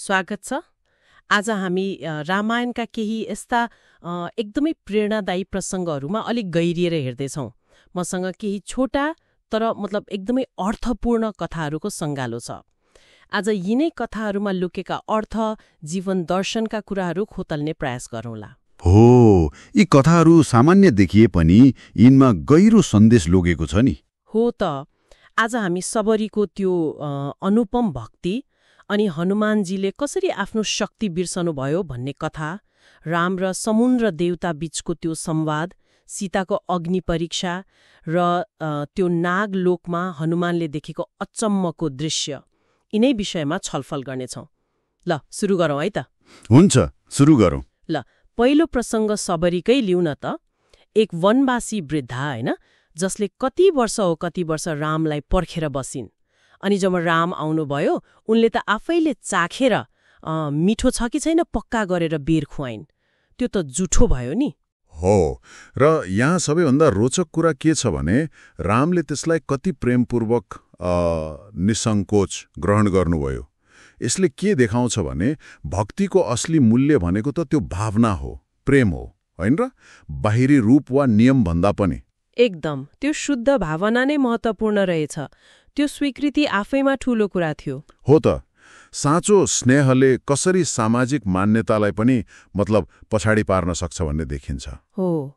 स्वागत छ। आज हामी रामायणका केही यस्ता एकदमै प्रेरणादायी प्रसङ्गहरूमा अलिक गहिरिएर हेर्दैछौँ। मसँग केही छोटा तर एकदमै अर्थपूर्ण कथाहरूको सङ्गालो छ। आज यिनै कथाहरूमा लुकेका अर्थ, जीवन दर्शनका कुराहरू खोतल्ने प्रयास गरौँला। हो, यी कथाहरू सामान्य देखिए पनि यिनमा गहिरो सन्देश लोगेको छ नि। हो त। आज हामी सबरीको त्यो अनुपम भक्ति अनि हनुमानजीले कसरी आफ्नो शक्ति बिर्सनुभयो भन्ने कथा, राम र समुद्र देवता बीचको त्यो संवाद, सीताको अग्नि परीक्षा र त्यो नागलोकमा हनुमानले देखेको अचम्मको दृश्य, यिनै विषयमा छलफल गर्नेछौँ। ल, सुरु गरौँ है त। हुन्छ, सुरु गरौँ। ल, पहिलो प्रसङ्ग सबरीकै लिऊ न त। एक वनवासी वृद्धा, होइन, जसले कति वर्ष रामलाई पर्खेर बसिन्। अनि जब राम आउनुभयो, उनले त आफैले चाखेर मिठो छ कि छैन पक्का गरेर बेर खुवाइन्। त्यो त जुठो भयो नि। हो, र यहाँ सबैभन्दा रोचक कुरा के छ भने रामले त्यसलाई कति प्रेमपूर्वक निसङ्कोच ग्रहण गर्नुभयो। यसले के देखाउँछ भने भक्तिको असली मूल्य भनेको त त्यो भावना हो, प्रेम हो, होइन र? बाहिरी रूप वा नियम भन्दा पनि। एकदम, त्यो शुद्ध भावना नै महत्त्वपूर्ण रहेछ। त्यो स्वीकृति आफैमा ठूलो कुरा थियो। हो त। साँचो स्नेहले कसरी सामाजिक मान्यतालाई पनि पछाडि पार्न सक्छ भन्ने देखिन्छ। हो।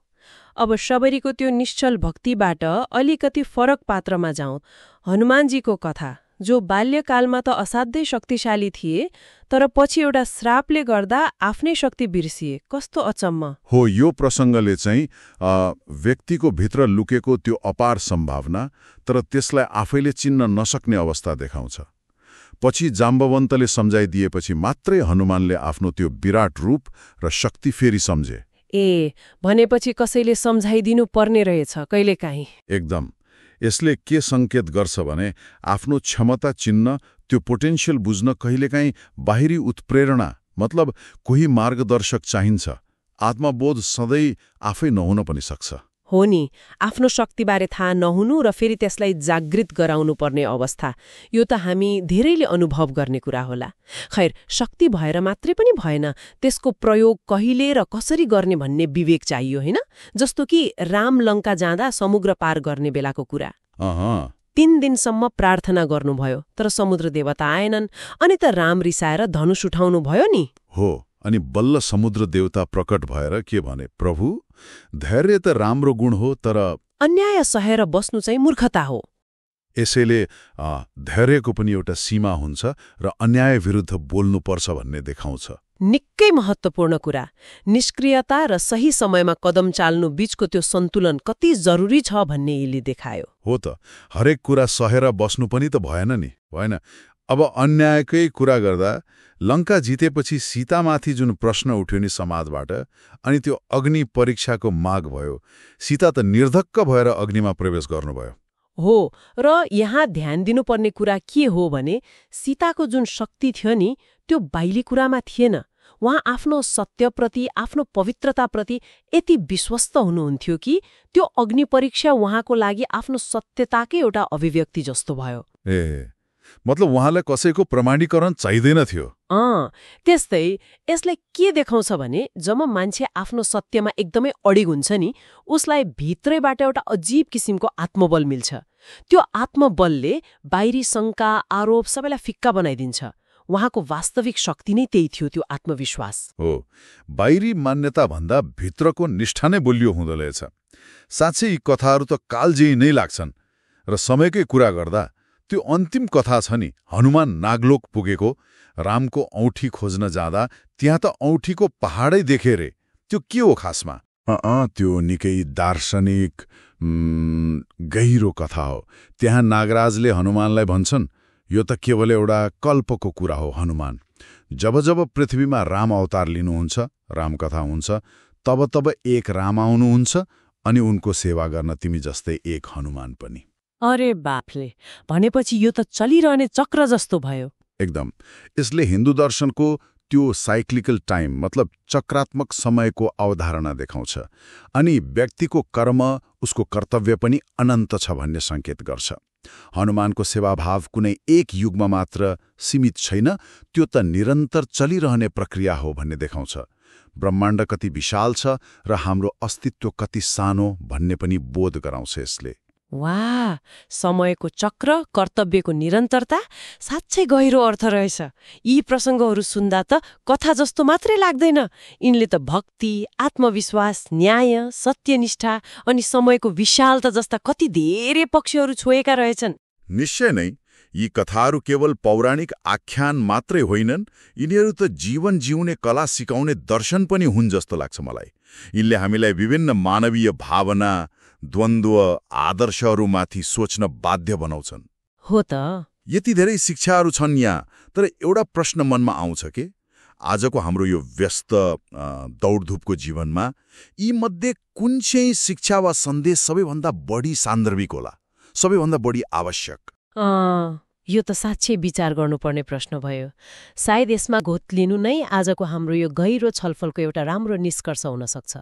अब सबरीको त्यो निश्चल भक्तिबाट अलिकति फरक पात्रमा जाउँ। हनुमानजीको कथा, जो बाल्यकालमा त असाध्यै शक्तिशाली थिए, तर पछि एउटा श्रापले गर्दा आफ्नै शक्ति बिर्सिए। कस्तो अचम्म। हो, यो प्रसङ्गले चाहिँ व्यक्तिको भित्र लुकेको त्यो अपार सम्भावना, तर त्यसलाई आफैले चिन्न नसक्ने अवस्था देखाउँछ। पछि जाम्बवन्तले सम्झाइदिएपछि मात्रै हनुमानले आफ्नो त्यो विराट रूप र शक्ति फेरि सम्झे। ए, भनेपछि कसैले सम्झाइदिनु पर्ने रहेछ कहिलेकाहीँ। एकदम। यसले के सङ्केत गर्छ भने आफ्नो क्षमता चिन्न, त्यो पोटेन्सियल बुझ्न कहिलेकाहीँ बाहिरी उत्प्रेरणा कोही मार्गदर्शक चाहिन्छ। आत्मबोध सधैँ आफै नहुन पनि सक्छ। हो नि, आफ्नो शक्तिबारे थाहा नहुनु र फेरि त्यसलाई जागृत गराउनु पर्ने अवस्था, यो त हामी धेरैले अनुभव गर्ने कुरा होला। खैर, शक्ति भएर मात्रै पनि भएन, त्यसको प्रयोग कहिले र कसरी गर्ने भन्ने विवेक चाहियो, होइन? जस्तो कि राम लङ्का जाँदा समुद्र पार गर्ने बेलाको कुरा। 3 दिनसम्म प्रार्थना गर्नुभयो, तर समुद्र देवता आएनन्, अनि त राम रिसाएर धनुष उठाउनु भयो नि। हो, अनि बल्ल समुद्र देवता प्रकट भएर के भने, प्रभु, धैर्य त राम्रो गुण हो, तर अन्याय सहेर बस्नु चाहिँ मूर्खता हो। यसैले धैर्यको पनि एउटा सीमा हुन्छ र अन्याय विरुद्ध बोल्नुपर्छ भन्ने देखाउँछ। निकै महत्त्वपूर्ण कुरा। निष्क्रियता र सही समयमा कदम चाल्नु बीचको त्यो सन्तुलन कति जरुरी छ भन्ने यिनले देखायो। हो त। हरेक कुरा सहेर बस्नु पनि त भएन नि, होइन? अब अन्यायकै कुरा गर्दा लङ्का जितेपछि सीतामाथि जुन प्रश्न उठ्यो नि समाजबाट, अनि त्यो अग्नि परीक्षाको माग भयो, सीता त निर्धक्क भएर अग्निमा प्रवेश गर्नुभयो। हो, र यहाँ ध्यान दिनुपर्ने कुरा के हो भने सीताको जुन शक्ति थियो नि, त्यो बाहिरी कुरामा थिएन। उहाँ आफ्नो सत्यप्रति, आफ्नो पवित्रताप्रति यति विश्वस्त हुनुहुन्थ्यो कि त्यो अग्नि परीक्षा उहाँको लागि आफ्नो सत्यताकै एउटा अभिव्यक्ति जस्तो भयो। ए, उहाँलाई कसैको प्रमाणीकरण चाहिँदैन थियो। त्यस्तै यसले के देखाउँछ भने जब मान्छे आफ्नो सत्यमा एकदमै अडिग हुन्छ नि, उसलाई भित्रैबाट एउटा अजीब किसिमको आत्मबल मिल्छ। त्यो आत्मबलले बाहिरी शङ्का, आरोप सबैलाई फिक्का बनाइदिन्छ। उहाँको वास्तविक शक्ति नै त्यही थियो, त्यो आत्मविश्वास। हो, बाहिरी मान्यता भन्दा भित्रको निष्ठा नै बलियो हुँदो रहेछ। साँच्चै यी कथाहरू त कालजयी नै लाग्छन्। र समयकै कुरा गर्दा त्यो अन्तिम कथा छ नि, हनुमान नागलोक पुगेको, रामको औँठी खोज्न जाँदा त्यहाँ त औँठीको पहाडै देखे रे। त्यो के हो खासमा? त्यो निकै दार्शनिक गहिरो कथा हो। त्यहाँ नागराजले हनुमानलाई भन्छन्, यो त केवल एउटा कल्पको कुरा हो हनुमान। जब जब पृथ्वीमा राम अवतार लिनुहुन्छ, रामकथा हुन्छ, तब एक राम आउनुहुन्छ, अनि उनको सेवा गर्न तिमी जस्तै एक हनुमान पनि। अरे बाफले, भनेपछि यो त चलिरहने चक्र जस्तो भयो। एकदम। यसले हिन्दू दर्शनको त्यो साइक्लिकल टाइम चक्रात्मक समयको अवधारणा देखाउँछ, अनि व्यक्तिको कर्म, उसको कर्तव्य पनि अनन्त छ भन्ने सङ्केत गर्छ। हनुमानको सेवाभाव कुनै एक युगमा मात्र सीमित छैन, त्यो त निरन्तर चलिरहने प्रक्रिया हो भन्ने देखाउँछ। ब्रह्माण्ड कति विशाल छ र हाम्रो अस्तित्व कति सानो भन्ने पनि बोध गराउँछ यसले। वाह, समयको चक्र, कर्तव्यको निरन्तरता, साँच्चै गहिरो अर्थ रहेछ। यी प्रसङ्गहरू सुन्दा त कथा जस्तो मात्रै लाग्दैन, यिनले त भक्ति, आत्मविश्वास, न्याय, सत्यनिष्ठा अनि समयको विशालता जस्ता कति धेरै पक्षहरू छोएका रहेछन्। निश्चय नै, यी कथाहरू केवल पौराणिक आख्यान मात्रै होइनन्, यिनीहरू त जीवन जिउने कला सिकाउने दर्शन पनि हुन् जस्तो लाग्छ मलाई। यिनले हामीलाई विभिन्न मानवीय भावना, द्वन्द्व, आदर्शहरूमाथि सोच्न बाध्य बनाउँछन्। हो त। यति धेरै शिक्षाहरू छन् यहाँ, तर एउटा प्रश्न मनमा आउँछ के आजको हाम्रो यो व्यस्त दौडधुपको जीवनमा यी मध्ये कुन चाहिँ शिक्षा वा सन्देश सबैभन्दा बढी सान्दर्भिक होला, सबैभन्दा बढी आवश्यक? यो त साँच्चै विचार गर्नुपर्ने प्रश्न भयो। सायद यसमा घोत्लिनु नै आजको हाम्रो यो गहिरो छलफलको एउटा राम्रो निष्कर्ष हुन सक्छ।